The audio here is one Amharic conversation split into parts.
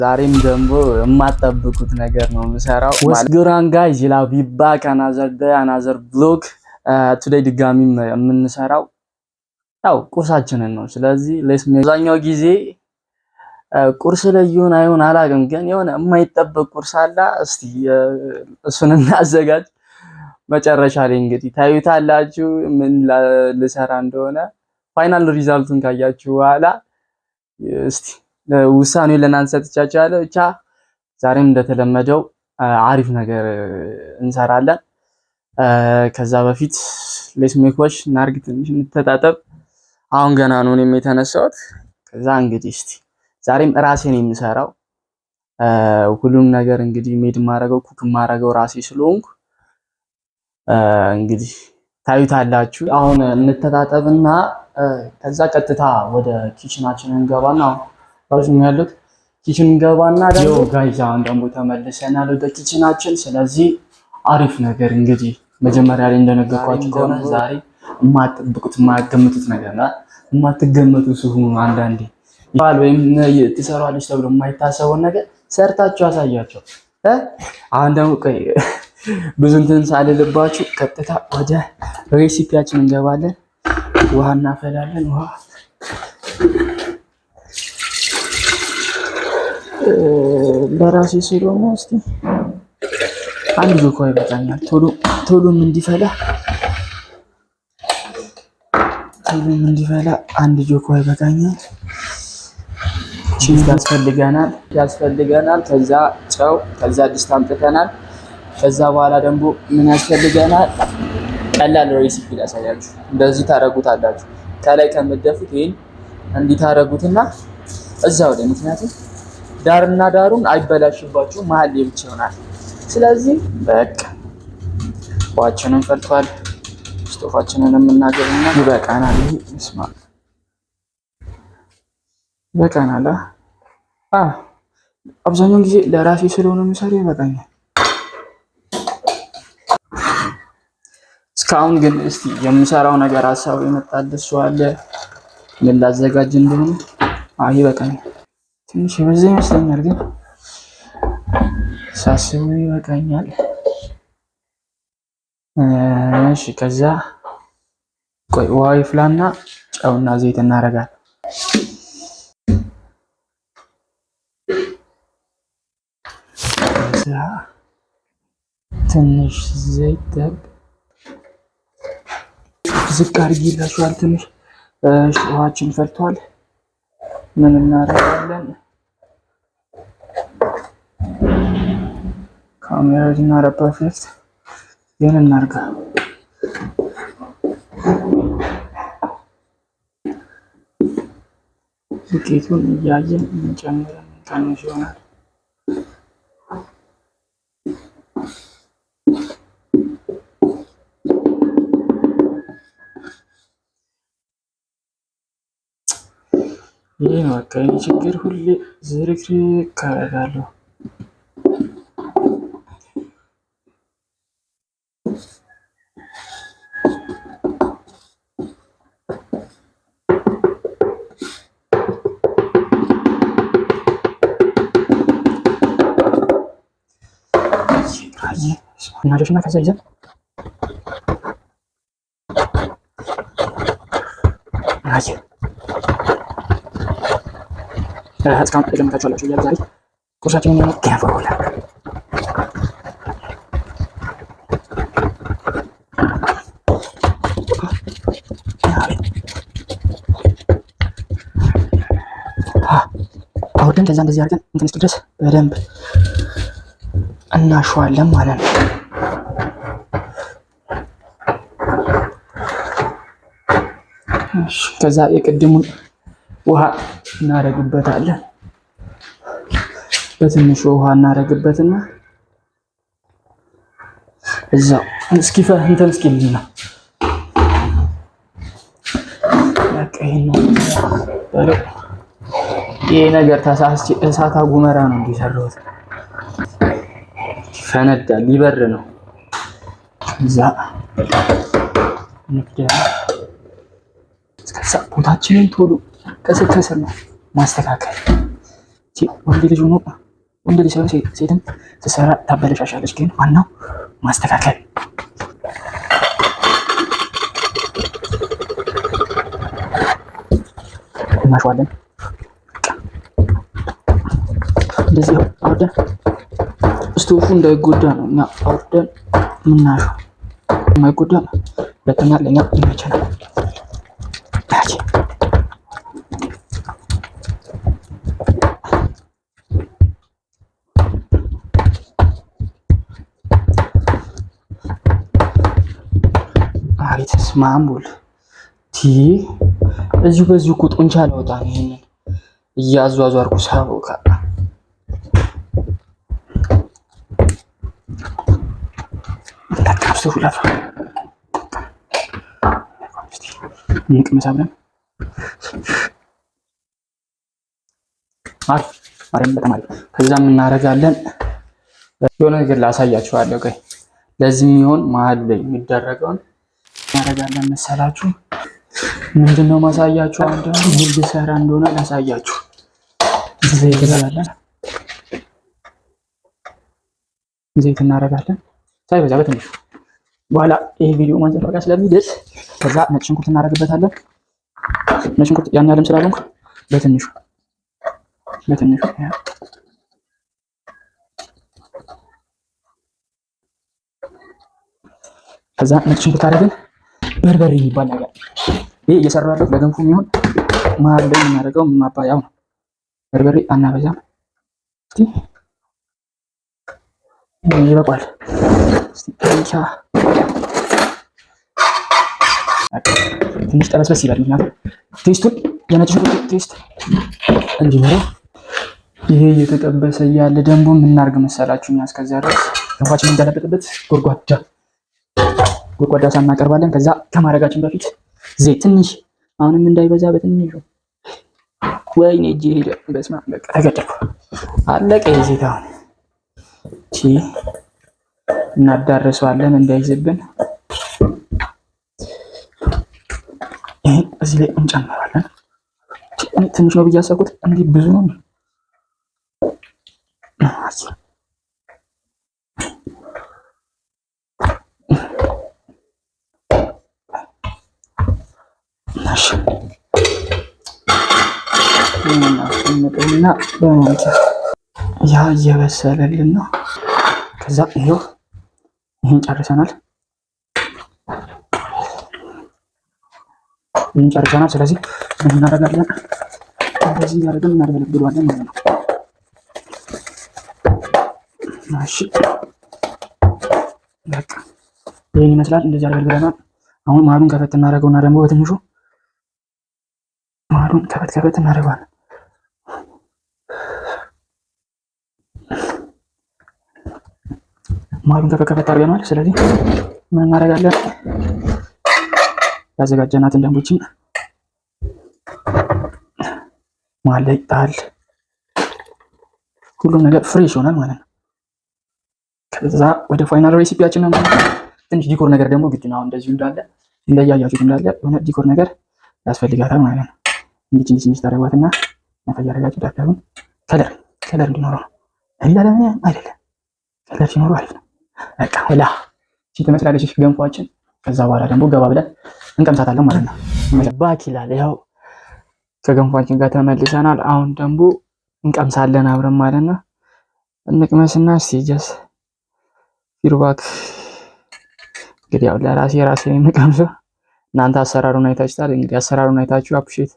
ዛሬም ደግሞ የማትጠብቁት ነገር ነው የምሰራው። What's good guys ይላል we back another day, another vlog. Today ድጋሚ የምንሰራው ያው ቁርሳችንን ነው። ስለዚህ let's አብዛኛው ጊዜ ቁርስ ላይ ይሁን አይሁን አላውቅም፣ ግን የሆነ የማይጠበቅ ቁርስ አለ። እስቲ እሱን እናዘጋጅ። መጨረሻ ላይ እንግዲህ ታዩታላችሁ ምን ልሰራ እንደሆነ። Final result ኡን ካያችሁ በኋላ እስቲ ውሳኔውን ለእናንተ ሰጥቻችኋለሁ። ብቻ ዛሬም እንደተለመደው አሪፍ ነገር እንሰራለን። ከዛ በፊት let's make wash እናርግ፣ ትንሽ እንተጣጠብ። አሁን ገና ነው እኔም የተነሳሁት። ከዛ እንግዲህ እስቲ ዛሬም ራሴን የምሰራው ሁሉም ነገር እንግዲህ made የማደርገው cook የማደርገው ራሴ ስለሆንኩ እንግዲህ ታዩታላችሁ። አሁን እንተጣጠብና ከዛ ቀጥታ ወደ kitchen ኣችን እንገባና ራሱ ያሉት kitchen እንገባና ደግሞ guys አሁን ደግሞ ተመልሰናል ወደ kitchen ኣችን። ስለዚህ አሪፍ ነገር እንግዲህ መጀመሪያ ላይ እንደነገርኳችሁ ከሆነ ዛሬ የማትጠብቁት የማትገምቱት ነገር ነው። የማትገመቱ ሲሆኑ አንዳንዴ ይባል ወይም ትሰሯለች ተብሎ የማይታሰበውን ነገር ሰርታችሁ አሳያቸው። አሁን ደግሞ ቆይ ብዙ እንትን ሳልልባችሁ ቀጥታ ወደ recipe ያችን እንገባለን። ውሃ እናፈላለን። ውሃ ለራሴ ስለሆነ እስቲ አንድ ጆኮ ይበቃኛል። ቶሎ ቶሎም እንዲፈላ ቶሎም እንዲፈላ አንድ ጆኮ ይበቃኛል። Cheese ያስፈልገናል። ከዛ ጨው፣ ከዛ ድስት አምጥተናል። ከዛ በኋላ ደግሞ ምን ያስፈልገናል? ቀላል recipe ላሳያችሁ። እንደዚህ ታረጉታላችሁ። ከላይ ከምትደፉት ይሄን እንዲህ ታረጉትና እዛው ላይ ምክንያቱም ዳርና ዳሩን አይበላሽባችሁ መሀል ላይ ብቻ ይሆናል። ስለዚህ በቃ ውሃችንን ፈልቷል። ስቶፋችንን የምናገብና ይበቃናል። ይሄ እስማ ይበቃናል። አ አብዛኛውን ጊዜ ለራሴ ስለሆነ የምሰራው ይበቃኛል። እስካሁን ግን እስቲ የምሰራው ነገር ሀሳቡ የመጣል እሱ አለ ምን ላዘጋጅ እንደሆነ። አይ ይበቃኛል። ትንሽ የበዛ ይመስለኛል፣ ግን ሳስበው ይበቃኛል። እሺ ከዛ ቆይ ውሃ ይፍላና ጨውና ዘይት እናደርጋለን። ከዛ ትንሽ ዘይት ጠብ ዝቅ አድርጌላችኋል። ትንሽ ውሃችን ፈልቷል። ምን እናደርጋለን? ካሜራ ዲናረ perfect ይህን እናርጋ። ዱቄቱን እያየን እንጨምር እንቀንስ ይሆናል። ይህ ነው በቃ የእኔ ችግር፣ ሁሌ ዝርክርክ አደርጋለሁ። እናደርግና ከዛ ይዘን እስካሁን የገመታችኋላችሁ እያለ ዛሬ ቁርሳችንን የሆነው ገንፎ አውርደን ከዛ እንደዚህ አድርገን እንትን እስኪል ድረስ በደንብ እናሸዋለን ማለት ነው። ከዛ የቅድሙን ውሃ እናደርግበታለን። በትንሹ ውሃ እናደርግበትና እዛው እስኪፈ እንትን እስኪልና በቃ ይሄን ነው በለው። ይሄ ነገር ተሳስቼ እሳተ ገሞራ ነው እንዲሰራሁት ፈነዳ፣ ሊበር ነው። እዛ ንክዳ እስከዛ ቦታችንን ቶሎ ከስር ከስር ነው ማስተካከል። ወንድ ልጅ ሆኖ ወንድ ልጅ ሳይሆን ሴትም ስትሰራ ታበለሻሻለች። ግን ዋናው ማስተካከል። እናሸዋለን። እንደዚህ አውርደን ስቶፉ እንዳይጎዳ ነው እኛ አውርደን የምናሸው። የማይጎዳ ሁለተኛ ለእኛ ይመቸናል። አቤት ስማምቡል ቲ እዚሁ በዚሁ እኮ ጡንቻ ላወጣ ነው። ይሄንን እያዟዟርኩ ሳቦካ እንቅመስ አብረን። አሪፍ ማርያም፣ በጣም አሪፍ። ከዛም እናደርጋለን የሆነ ነገር ላሳያችኋለሁ። ቆይ ለዚህ የሚሆን መሀል ላይ የሚደረገውን እናደርጋለን መሰላችሁ። ምንድን ነው ማሳያችሁ? አንድ ምን ልሰራ እንደሆነ ላሳያችሁ። ዘይት እናደርጋለን፣ ዘይት እናደርጋለን ሳይበዛ በትንሹ። በኋላ ይሄ ቪዲዮ ማንጸባረቂያ ስለሚደርስ ከዛ ነጭ ሽንኩርት እናደርግበታለን። ነጭ ሽንኩርት ያን ያህልም ስላልሆንኩ በትንሹ በትንሹ። ከዛ ነጭ ሽንኩርት አደረግን። በርበሬ የሚባል ነገር ይሄ እየሰራሁ ያለሁት ለገንፎ የሚሆን መሀል ላይ የምናደርገው ማባያው ነው። በርበሬ አናበዛም። እስቲ ይበቋል። እስቲ ትንሽ ጠበስበስ ይበል፣ ምክንያቱም taste ኡን የነጭ ሽንኩርት taste እንዲኖረው። ይሄ እየተጠበሰ እያለ ደግሞ የምናርግ መሰላችሁ? እኛ እስከዚያ ድረስ ገንፏችን የምንገለብጥበት ጎድጓዳ ጎድጓዳ ሳህን እናቀርባለን። ከዛ ከማድረጋችን በፊት ዘይት ትንሽ፣ አሁንም እንዳይበዛ በትንሹ። ወይኔ እጄ ሄደ። በስመ አብ፣ በቃ ተገደልኩ። አለቀ። የዘይት አሁን እቺ እናዳርሰዋለን እንዳይዝብን። ይሄን እዚህ ላይ እንጨምራለን። ትንሽ ነው ብዬ አሰብኩት፣ እንዲህ ብዙ ነው። እሺ እናስቀምጠውና በማንኪያ ያ እየበሰለልን ነው። ከዛ ይሄው ይሄን ጨርሰናል። ይሄን ጨርሰናል። ስለዚህ ምን እናደርጋለን? እንደዚህ እያደረግን እናገለግለዋለን ማለት ነው። እሺ በቃ ይሄን ይመስላል። እንደዚህ አገልግለናል። አሁን መሀሉን ከፈት እናደርገውና ደግሞ በትንሹ መሀሉን ከፈት ከፈት እናደርገዋለን። መሀሉን ከፈት ከፈት አድርገናል። ስለዚህ ምን እናደርጋለን? ያዘጋጀናትን ደንቦችን መሀል ላይ ጣል። ሁሉም ነገር fresh ይሆናል ማለት ነው። ከዛ ወደ final recipe ያችን ነው። ትንሽ decor ነገር ደግሞ ግድ ነው። እንደዚሁ እንዳለ እንደያያችሁት እንዳለ የሆነ decor ነገር ያስፈልጋታል ማለት ነው። እንዲህ ትንሽ ትንሽ ታደርጓትና ነፋ እያደረጋችሁ ዳርዳሩን color color እንዲኖረው ነው። ሌላ ለምን አይደለም፣ color ሲኖረው አሪፍ ነው። በቃ ወላ እቺ ትመስላለች ገንፏችን። ከዛ በኋላ ደግሞ ገባ ብለን እንቀምሳታለን ማለት ነው። back ይላል። ያው ከገንፏችን ጋር ተመልሰናል። አሁን ደግሞ እንቀምሳለን አብረን ማለት ነው። እንቅመስና እስቲ just feedback። እንግዲህ ያው ለራሴ ራሴ የምቀምሰው፣ እናንተ አሰራሩን አይታችኋል። እንግዲህ አሰራሩን አይታችሁ appreciate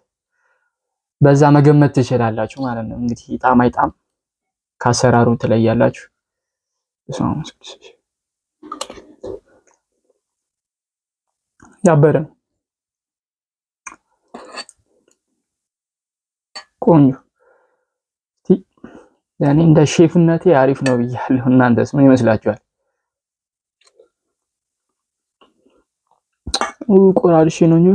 በዛ መገመት ትችላላችሁ ማለት ነው። እንግዲህ ይጣም አይጣም ከአሰራሩ ትለያላችሁ። ያበረ ቆንጆ። ለእኔ እንደ ሼፍነቴ አሪፍ ነው ብያለሁ። እናንተስ ምን ይመስላችኋል? ቆራርሼ ነው እንጂ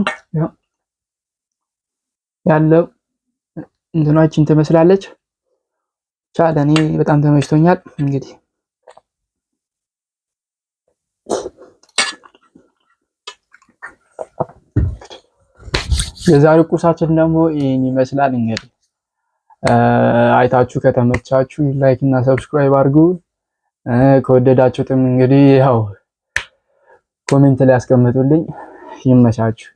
ያለው እንትናችን ትመስላለች። ብቻ ለእኔ በጣም ተመችቶኛል። እንግዲህ የዛሬው ቁርሳችን ደግሞ ይህን ይመስላል። እንግዲህ አይታችሁ ከተመቻችሁ like እና subscribe አድርጉ። ከወደዳችሁትም እንግዲህ ያው comment ላይ ያስቀምጡልኝ። ይመቻችሁ።